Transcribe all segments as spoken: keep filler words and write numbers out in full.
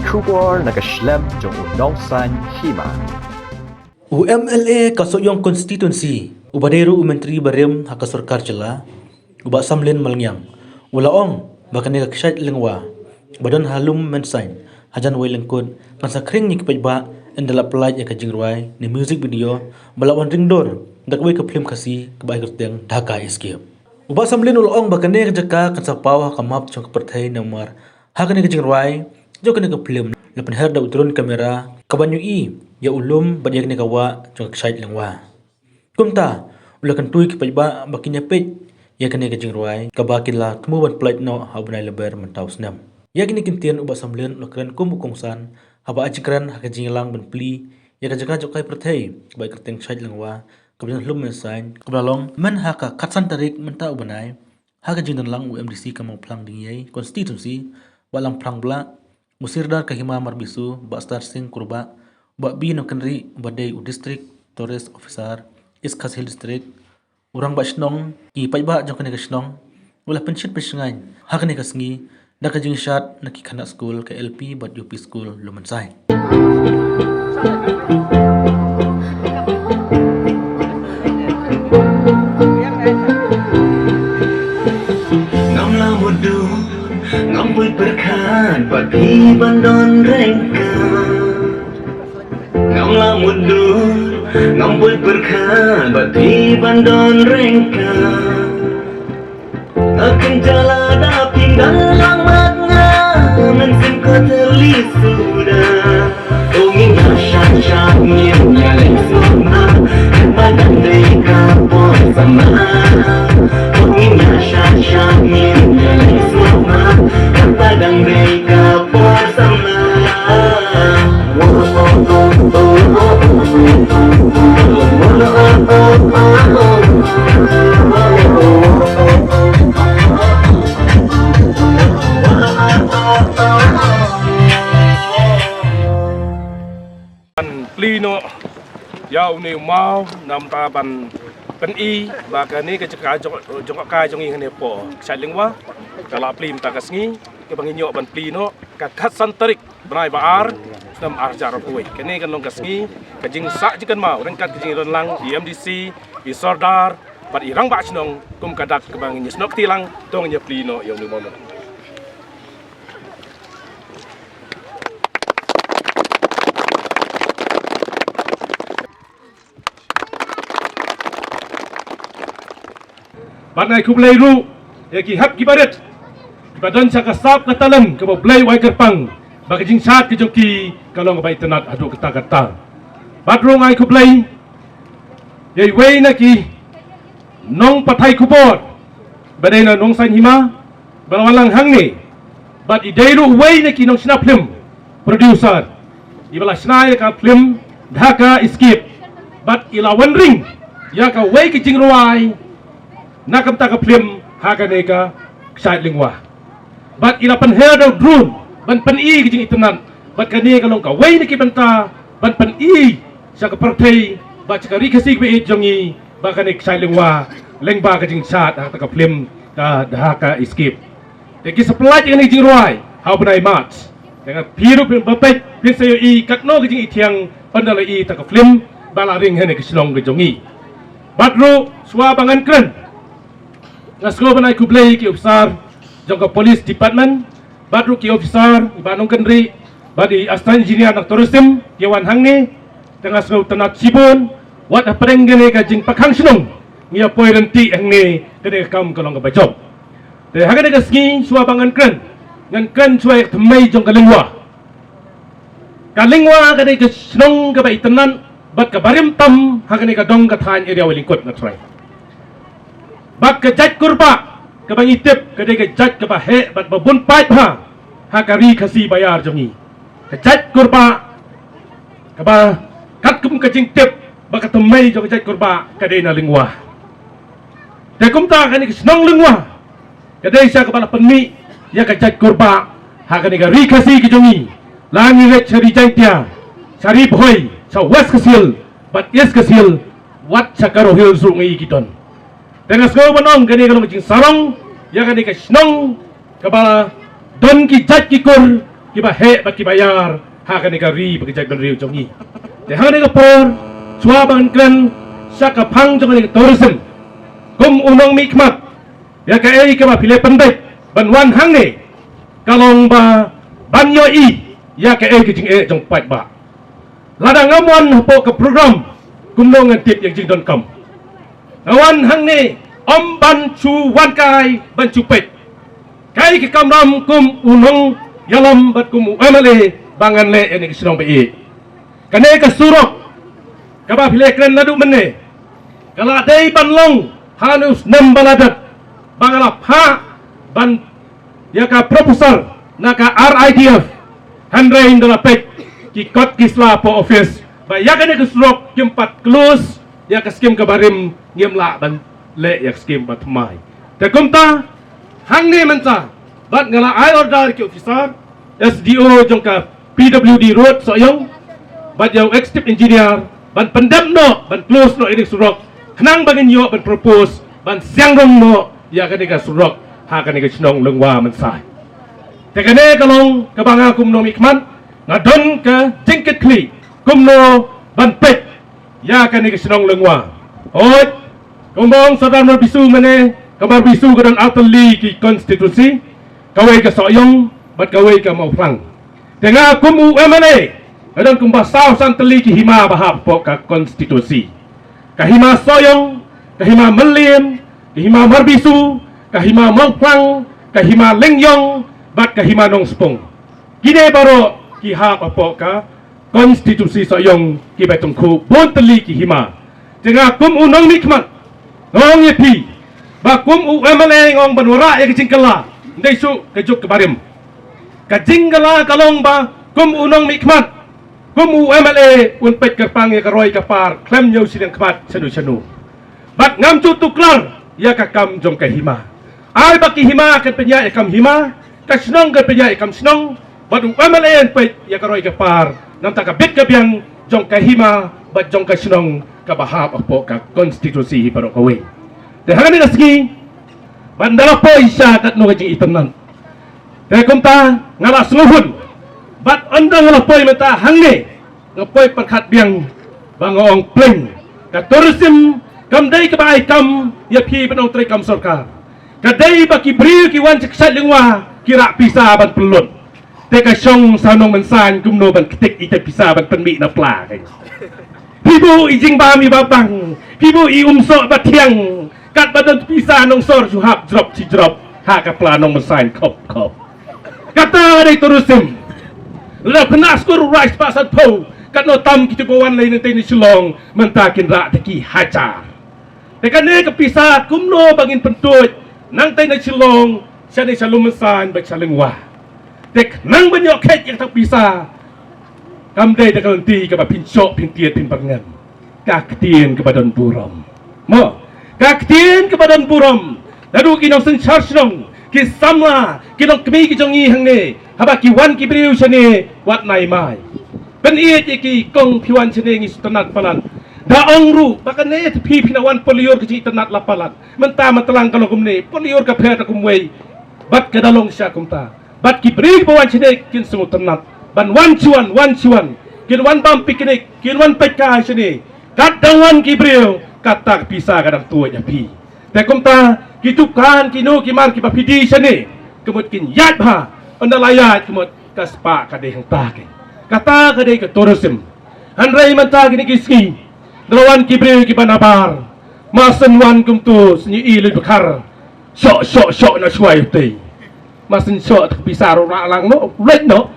Khubor na ka shlem jong u Nongsaiñ Hima. U M L A ka Sohiong Constituency, uba dei ruh u Myntri barim ha ka sorkar jylla, u Bah Samlin Malngiang, u la ong ba kane ka kshaid lyngwa ba don ha Lum Mynsaiñ, hajan Wei Lyngkut, kan sa khring ïa ki paidbah ynda la pyllait ïa ka jingrwai ne music video ba la wan ring dur da kawei ka phlim Khasi kaba ai kyrteng Dhaka Escape. U Bah Samlin u la ong ba kane ka jaka kan sa paw ha ka map jong ka pyrthei namar ha kane ka jingrwai jong kane ka phlim la pynher da u drone camera kaban ïohi ïa u lum bad ïa kane ka wah jong ka kshaid lyngwa. Kumta u la kyntu ïa ki paidbah ba kin ïa peit ïa kane ka jingrwai kaba kin la thmu ban pyllait noh ha u bnai Lber mynta u snem. Ïa kine ki ktien u Bah Samlin u la kren kum u kongsan haba ai jingkren ha ka jingïalang ban plie ïa ka jaka jong ka pyrthei kaba ai kyrteng Kshaid Lyngwa kaba don ha Lum Mynsaiñ kaba la long myn ha ka khatsan tarik mynta u bnai, ha ka jingdon lang u M D C ka Mawphlang Diengïei Constituency, Bah Lamphrang Blah, u Sirdar ka Hima Marbisu, Bah Star Singh Kurbah, Bah B Nongkynrih uba dei u District Tourist Officer, East Khasi Hills District, u Rangbah Shnong, ki paidbah jong kane ka shnong, u la pynshit pynshngaiñ ha kane ka sngi da ka jingshad na ki khynnah skul ka L P bad U P skul Lum Mynsaiñ. Ngam lah mutdur, ngam buit pyrkhat bad phi ban don ryngkat. Ngam lah mutdur, ngam buit pyrkhat bad phi ban don ryngkat. Nga kynjah lada phim dang lang bad nga, mynsiem ka thylli suda. O ngin ïa shad shad, ngin ïa leit sumar, kata dang dei ka por samla. O ngin ïa shad shad, ngin ïa leit sumar, kata dang dei ka por samla. Ban plie noh ïa une u maw, namar ban pyni ba kane ka jaka jong, jong ka jong ngi hangne hapoh Kshaid Lyngwa ka la plie mynta ka sngi, kaba ngin ïoh ban plie noh ka khatsan tarik bnai ba ar, snem ar hajar arphew wei. Kane kan long ka sngi ka jingsah jingkynmaw ryngkat ka jingdon lang i M D C, i Sordar bad i Rangbah Shnong kum ka dak kaba ngin ïasnoh kti lang, to ngin ïa plie noh ïa une u maw. Bad nga ai khublei ruh ïa ki hep ki barit kiba don sha ka sap ka talent kaba U Blei u ai kyrpang ba ka jingshad ka jong ki ka long kaba itynnad haduh katta katta. Bad ruh nga ai khublei ïa iwei na ki nongpathai khubor ba dei na Nongsaiñ Hima ba la wan lang hangne, bad i dei ruh uwei na ki nongshna phlim, producer, iba la shna ïa ka phlim Dhaka Escape, bad i la wan ring ïa kawei ka jingrwai na ka bynta ka phlim ha kane ka Kshaid Lyngwa. Bad i la pynher da u drone ban pyni ka jingitynnad, bad kane ka long kawei na ki bynta ban pyni sha ka pyrthei bad sha ka ri Khasi kaba ïeit jong ngi ba kane ka Kshaid Lyngwa lyngba ka jingshad ha kata ka phlim ka Dhaka Escape. Te ki sa pyllait ïa kane ka jingrwai ha u bnai March. Te nga phi ruh phin, ba peit phin sa ïohi katno ka jingithiang ynda la ïohi ïa kata ka phlim ba la ring ha kane ka shnong ka jong ngi. Bad ruh shuwa ba ngan kren, nga sngew ban ai khublei ïa ki officer jong ka police department, bad ruh ki officer, i Bah Nongkynrih bad i Assistant Engineer na tourism ki wan hangne. Te nga sngew tynnad shibun, wat hapdeng kane ka jingpyrkhang shnong ngi ïa poi ryntih hangne, kane ka kam ka long kaba jop. Te ha kane ka sngi shuwa ba ngan kren, ngan kren shuwa ïa ka thymmei jong ka Lyngwa. Ka Lyngwa ka dei ka shnong kaba itynnad bad kaba rim tam ha kane ka dong ka thaiñ area Wei Lyngkut, nga trai. Bad ka jait Kurbah kaba ngi tip ka dei ka jait kaba heh bad ba bun paid bha ha ka ri Khasi baïar jong ngi. Ka jait Kurbah kaba katkum ka jingtip ba ka thymmei jong ka jait Kurbah ka dei na Lyngwa. Te kumta kane ka shnong Lyngwa ka dei sha kaba la pynmih ïa ka jait Kurbah ha kane ka ri Khasi ka jong ngi. La ngi leit sha ri Jaintia, sha ri Bhoi, sha West Khasi Hills bad East Khasi Hills, wat sha Garo Hills ruh ngi ki don. Te nga sngew ban ong kane ka long ka jingsarong ïa kane ka shnong kaba don ki jait ki kur, kiba heh bad kiba ïar ha kane ka ri bad ka jaitbynriew jong ngi. Te ha kane ka por, shuwa ban kren sha ka phang jong kane ka tourism, kum u nongmihkhmat, ïa kaei kaba phi la pynbeit ban wan hangne ka long ba ban ïohi ïa kaei ka jingeh jong paidbah. Lada ngam wan hapoh ka program, kumno ngan tip ïa ka jingdonkam? Nga wan hangne ym ban shu wan kai ban shu peit. Kaei ka kamram kum u nongïalam bad kum u M L A ba ngan leh ïa kane ka shnong ba ïeit. Kane ka surok kaba phi la kren naduh mynne, ka la dei ban long ha une u snem ba la dep, ba nga la phah ban ïa ka proposal na ka R I D F. Hynrei ynda la peit ki kot ki sla hapoh office ba ïa kane ka surok kim pat close ïa ka skim kaba rim, ngim lah ban leh ïa ka skim ba thymmai. Te kumta, hangne mynta, bad nga la ai order ki officer, S D O jong ka P W D Road Sohiong, bad ïa u executive engineer ban pyndep noh, ban close noh ïa kane ka surok, khnang ba ngin ïoh ban propose ban siang rong noh ïa kane ka surok ha kane ka shnong Lyngwa Mynsai. Te kane ka long kaba nga kum u nongmihkhmat nga don ka jingkitkhlieh kumno ban peit ïa kane ka shnong Lyngwa. Hooid, kumba ong Sordar Marbisu mynne, ka Marbisu ka don ar tylli ki constituency, kawei ka Sohiong bad kawei ka Mawphlang. Te nga kum u M L A nga don kumba saw san tylli ki hima ba hap hapoh ka constituency. Ka hima Sohiong, ka hima Mylliem, ka hima Marbisu, ka hima Mawphlang, ka hima Lyngiong bad ka hima Nongspung. Kine baroh ki hap hapoh ka constituency Sohiong kiba tyngkhuh bun tylli ki hima. Te nga kum u nongmihkhmat nga ong ïa phi ba kum u M L A nga ong ban wanrah ïa ka jingkylla, ym dei shuh ka juk kaba rim. Ka jingkylla ka long ba kum u nongmihkhmat, kum u M L A un peit kyrpang ïa ka roi ka par khlem ñiew shiliang khmat shano shano. Bad ngam ju tuklar ïa ka kam jong ka hima. Ai ba ki hima kan pynïaid ïa ka kam hima, ka shnong kan pynïaid ïa ka kam shnong, bad u M L A un peit ïa ka roi ka par na ka bynta ka bit ka biang jong ka hima bad jong ka shnong kaba hap hapoh ka constituency hi baroh kawei. Te ha kane ka sngi, bad ynda la poi sha katno ka jingitynnad, te kumta nga la sngewhun. Bad ynda nga la poi mynta hangne, nga poi pyrkhat biang ba nga ong pleng, ka tourism kam dei kaba ai kam ïa phi ba nongtrei kam sorkar. Ka dei ba ki briew ki wan sha ka shnong Lyngwa ki rah pisa ban pynlut. Te ka shong sha Nongmynsain kumno ban ktik ïa ka pisa ban pynmih na pla ka. Phi buh i jingbam i babang, phi buh i umsoh ba thiang, katba don pisa nongsor shu hap jrop shi jrop ha ka pla Nongmynsain khop khop. Kata ka dei tourism. Lada khynnah skul ruh rah spah sanphew, katno tam kito ba wan lei nangtei na Shillong, mynta kin rah da ki hajar. Te kane ka pisa kumno ba ngin pyntuid nangtei na Shillong shane sha Nongmynsain bad sha Lyngwa. Te khnang ban ïoh kheit ïa kata ka pisa, kam dei da ka lynti kaba phin shoh phin tied phin pyrngem. Ka ktien kaba don burom. Mo, ka ktien kaba don burom. Naduh ki nongsynshar shnong, ki samla, ki nongkmie ki jong ngi hangne, haba ki wan ki briew shane, wat nai mai. Pynïeit ïa ki, kong phi wan shane ngi sngewtynnad palat. Da ong ruh ba kane te phi phin wan pynlong ka jingitynnad la palat. Mynta matlang ka long kumne, pynlong ka pher kumwei. Bad ka da long sha kumta. Bad ki briew ba wan shane kin sngewtynnad ban wan shuwa, wan shuwa. Kin wan bam picnic, kin wan peit kai shane. Kat dang wan ki briew, kata ka pisa ka dang tuid ïa phi. Te kumta ki dukan, kino ki mar kiba phi die shane, ka mut kin ïaid bha. Ynda la ïaid ka mut ka spah ka dei hangta ka. Kata ka dei ka tourism. Hynrei mynta kine ki sngi, ynda la wan ki briew kiba nabar, ma shen wan kumto shen ïohi leit bkhar. Shoh shoh shoh na shuwa ïa utei. Ma shen shoh te ka pisa ruh rah lang noh, leit noh.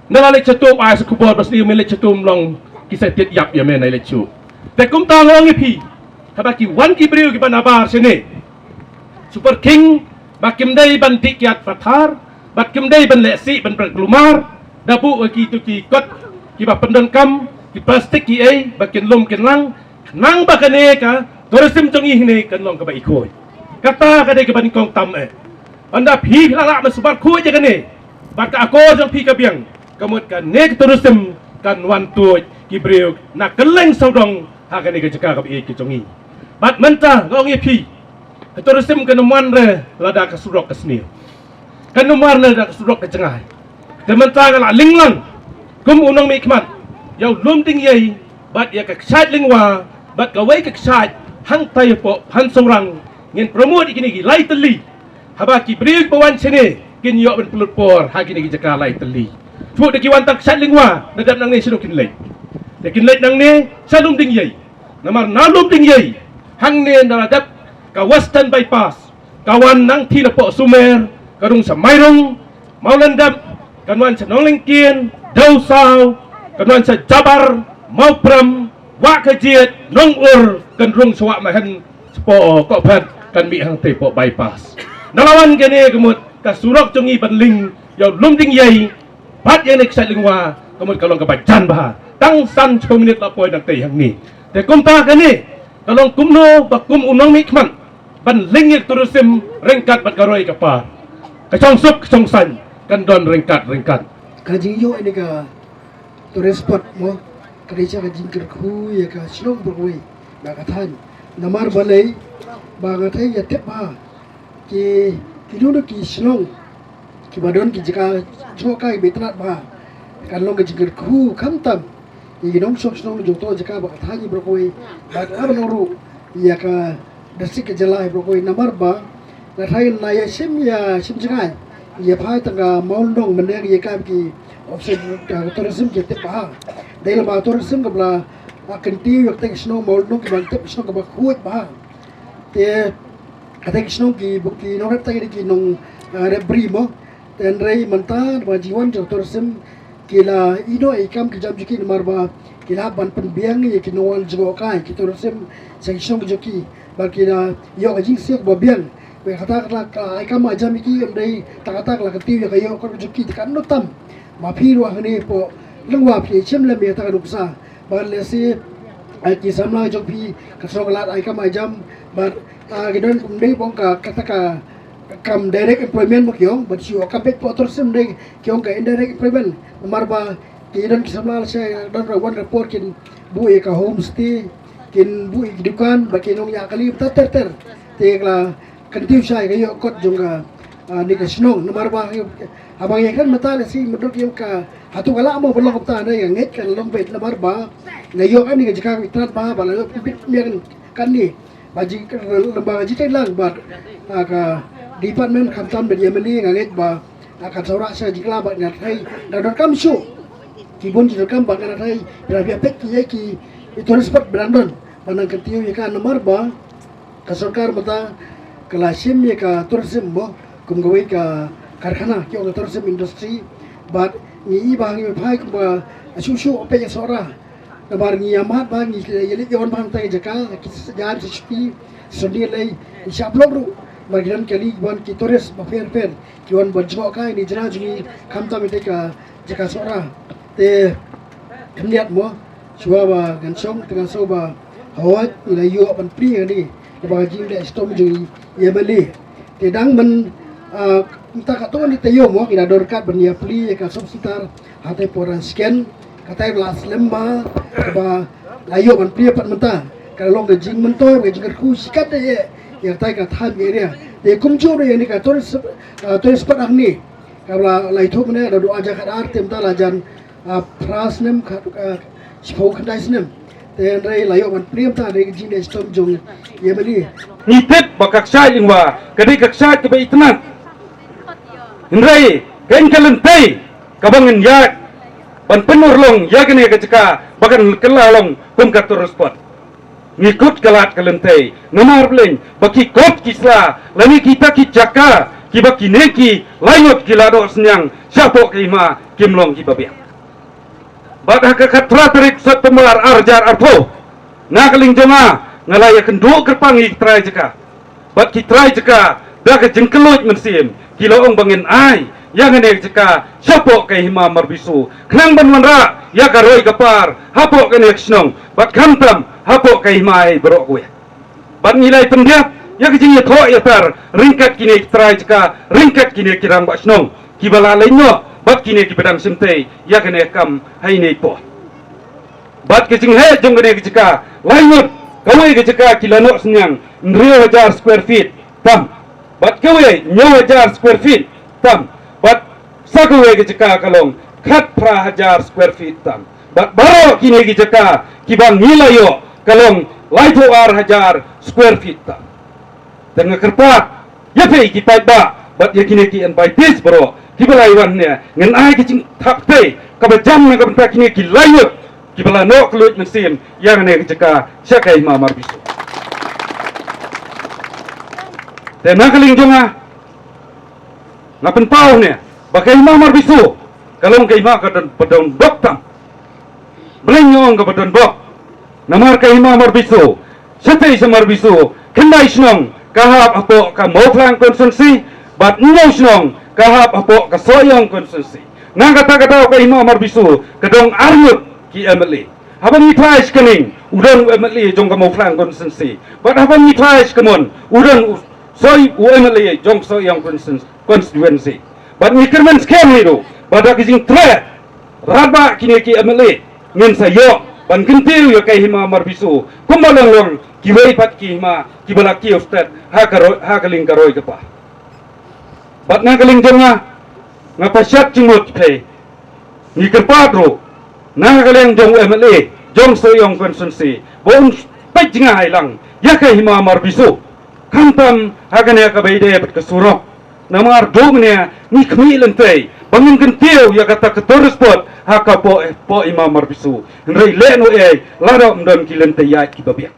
Ynda la leit shatum ai sa khubor ba shen ïa me leit shatum long ki sa tied ïap ïa me na leit shuh. Te kumta nga ong ïa phi, haba ki wan ki briew kiba nabar shane, Super King, ba kim dei ban dih kiad pathar, ba kim dei ban leh sih ban pret kulmar, da buh ïa kito ki kot kiba pyndonkam, ki plastik ki ei, ba kin lum kin lang, khnang ba kane ka tourism jong ngi hangne kan long kaba i khuid. Kata ka dei kaba nyngkong tam eh. Ynda phi la lah ban sumar khuid ïa kane, bad ka akor jong phi ka biang, ka mut kane ka tourism kan wan tuid ki briew na kylleng sawdong ha kane ka jaka kaba ïeit ka jong ngi. Bad mynta nga ong ïa phi, ka tourism kan ym wan re lada ka surok ka sniew. Kan ym wan re lada ka surok ka jngai. Te mynta nga la ling lang kum u nongmihkhmat ïa u Lumdiengïei bad ïa ka kshaid Lyngwa bad kawei ka kshaid hangtai hapoh Phansohrang. Ngin promote ïa kine ki lai tylli. Haba ki briew ba wan shane kin ïoh ban pynlut por ha kine ki jaka lai tylli. Shu da ki wan tang kshaid Lyngwa, na dep nangne shano kin leit? Te kin leit nangne sha Lumdiengïei. Namar na Lumdiengïei hangne na la dep ka Western Bypass, ka wan nangtei napoh Sumer, ka rung sha Mairung, Mawlyndep, kan wan sha Nonglyngkien, Dewsaw, kan wan sha Jabar, Mawprem, Wah Khajied, Nongur, kan rung sha Wah Mahen, shapoh Kohphet, kan mih hangtei hapoh bypass. Na la wan kane ka mut ka surok jong ngi ban link ïa u Lumdiengïei bad ïa kane ka kshaid Lyngwa, ka mut ka long kaba jan bha. Tang san shiphew minit la poi nangtei hangne. Te kumta kane ka long kumno ba kum u nongmihkhmat ban link ïa ka tourism ryngkat bad ka roi ka par. Ka shongsuk ka shongsaiñ kan don ryngkat ryngkat. Ka jingïoh ïa kane ka tourist spot mo, ka dei sha ka jingkyrkhu ïa ka shnong baroh kawei bad ka thaiñ. Namar balei? Ba nga thei ïa tip bha ki, ki dei ki shnong kiba don ki jaka jngohkai ba itynnad bha. Kan long ka jingkyrkhu khamtam ïa ki nongshong shnong jong to jaka bad ka thaiñ baroh kawei bad ka ban long ruh ïa ka district ka jylla baroh kawei. Namar ba nga thei la ïa shim ïa shim jngai ïa phai tang ka Mawlyndong mynne ïa ka ki officer ka tourism ki tip bha. Dei la ba tourism kaba la kyntiew ïa ka shnong Mawlyndong kiba tip shnong kaba khuid bha. Te ka te ki shnong ki, ki nongrep te ki nong, ah, rep bri mo. Te hynrei mynta ba jingwan jong tourism ki la ïehnoh ïa ki kam ki jam jong ki namar ba ki la ban pynbiang ïa ki nongwan jngohkai ki tourism sha ki shnong jong ki ba ki la ïoh ka jingsuk ba biang. Ba kata ka la ka ai kam ai jam ïa ki, ym dei ta kata ka la kyntiew ïa ka ïoh kot jong ki. Te katno tam ma phi ruh hangne hapoh Lyngwa phi shem lem ïa kata ka nuksa. Bad lehse, eh, ki samla jong phi ka shnong ka lad ai kam ai jam bad, ah, ki don kum dei bong ka kata ka kam direct employment mo ki ong, bad shu ka bit hapoh tourism dei ki ong ka indirect employment. Namar ba ki don ki samla lehse don ruh wan ka por kin buh ïa ka homestay, kin buh ïa ki dukan bad ki nongñiah kali ter ter. Te ka la kyntiew shai ka ïoh kot jong ka, ah, ne ka shnong. Namar ba haba ngi kren mynta lehse mutdur ki ong ka hato ka lah mo ba long kumta, ne ka ngeit ka long beit namar ba nga ïoh kane ka jaka ka itynnad bha ba la ïoh pynbit miang kane ba jing, ba jingtei lang bad, ah, ka department khamtam da M L A nga ngeit ba, ah, kan sa wanrah sha jingkylla bad nga thei da donkam shuh ki bun jingdonkam bad nga thei da bia peit ki ïa ki tourist spot ba dang don ba nang kyntiew ïa ka namar ba ka sorkar mynta ka la shim ïa ka tourism mo kum kawei ka karkhana ki ong ka tourism industry. Bad ngi i ba ngi phai kumba shuh shuh peit ïa Sohra. Namar ngi ïa mad ba ngi ïa leit ïa wan ba hangta ka jaka ki jaka sha shuki shuki lei sha block ruh. Namar ki don kali ban ki tourist ba pher pher ki wan ban jngohkai ne jngai jngai khamtam ïa ka jaka Sohra. Te khyndiat mo shuwa ba ngan shong te ngan sngewbha hawai ngi la ïoh ban plie ïa kane kaba ka jingleh shitom jong i M L A. Te dang ban, ah, mynta katto katne taïew mo ngi la don ryngkat ban ïa plie ïa ka sub centre ha te por scan. Katai la slem bha kaba la ïoh ban plie pat mynta ka la long ka jingmyntoi ka jingkyrkhu shikat ïa ïa katai ka thaiñ area. Te kumjuh ruh ïa kane ka tourist, ah, tourist spot hangne. Kaba la ïathuh mynne da dua hajar khatar te mynta la jan, ah, phra snem khat, ah, shiphew khyndai snem. Te hynrei la ïoh ban plie mynta da ka jingleh shitom jong i M L A. Ngi tip ba ka kshaid Lyngwa ka dei ka kshaid kaba itynnad. Hynrei kein ka lynti kaba ngin ïaid ban pynurlong ïa kane ka jaka ba kan kylla long kum ka tourist spot. Ngi kut ka lad ka lynti namar balei ba ki kot ki sla lane kita ki jaka kiba kine ki laingut ki la doh synñiang shapoh ka hima kim long kiba biang. Bad ha ka khatphra tarik September ar hajar arphew, na ka liang jong nga nga la ïakynduh kyrpang ïa ki trai jaka. Bad ki trai jaka da ka jingkylluid mynsiem ki la ong ba ngin ai ïa kane ka jaka shapoh ka hima Marbisu khnang ban wanrah ïa ka roi ka par hapoh kane ka shnong bad khamtam hapoh ka hima hi baroh kawei. Bad ngi la pyndiat ïa ka jingïathoh ïatar ryngkat kine ki trai jaka ryngkat kine ki rangbah shnong kiba la leit noh bad kine kiba dang shimti ïa kane ka kam ha ine i por. Bad ka jingheh jong kane ka jaka, laingut, kawei ka jaka ki la noh synñiang hynriew hajar square feet tam. Bad kawei hynñiew hajar square feet tam. Bad Sa kawei ka jaka ka long khatphra hajar square feet tam. Bad baroh kine ki jaka kiba ngi la ïoh ka long laiphew ar hajar square feet tam. Te nga kyrpad ïa phi ki paidbah bad ïa kine ki invitees baroh kiba la wan ne, ngan ai ka jingthap tei kaba jam na ka bynta kine ki lai ngut kiba la noh kylluid mynsiem ïa kane ka jaka sha ka hima Marbisu. Te na ka liang jong nga, nga pynpaw ne ba ka hima Marbisu ka long ka hima kaba don, ba don bok tam. Balei nga ong kaba don bok? Namar ka hima Marbisu, shatei sha Marbisu, khyndai shnong ka hap hapoh ka Mawphlang constituency, bad hynñiew shnong ka hap hapoh ka Sohiong constituency. Na kata ka daw ka hima Marbisu ka don ar ngut ki M L A. Haba ngi phai sha ka ning, u don u M L A jong ka Mawphlang constituency. Bad haba ngi phai sha ka mon, u don u Soi, u M L A jong Sohiong constituency. Bad ngi kyrmen skhem hi ruh ba da ka jingtrei radbah kine ki M L A ngin sa ïoh ban kyntiew ïa ka hima Marbisu kumba long long kiwei pat ki hima kiba la kiew stet ha ka roi, ha ka liang ka roi ka par. Bad na ka liang jong nga, nga pashat jingmut phi, ngi kyrpad ruh na ka liang jong u M L A jong Sohiong constituency ba un peit jngai lang ïa ka hima Marbisu. Khamtam ha kane kaba ïadei bad ka surok. Namar dang ne ngi khmih lynti ba ngin kyntiew ïa kata ka tourist spot ha ka poh, poh hima Marbisu. Hynrei lehnohei lada ym don ki lynti ïaid kiba biang.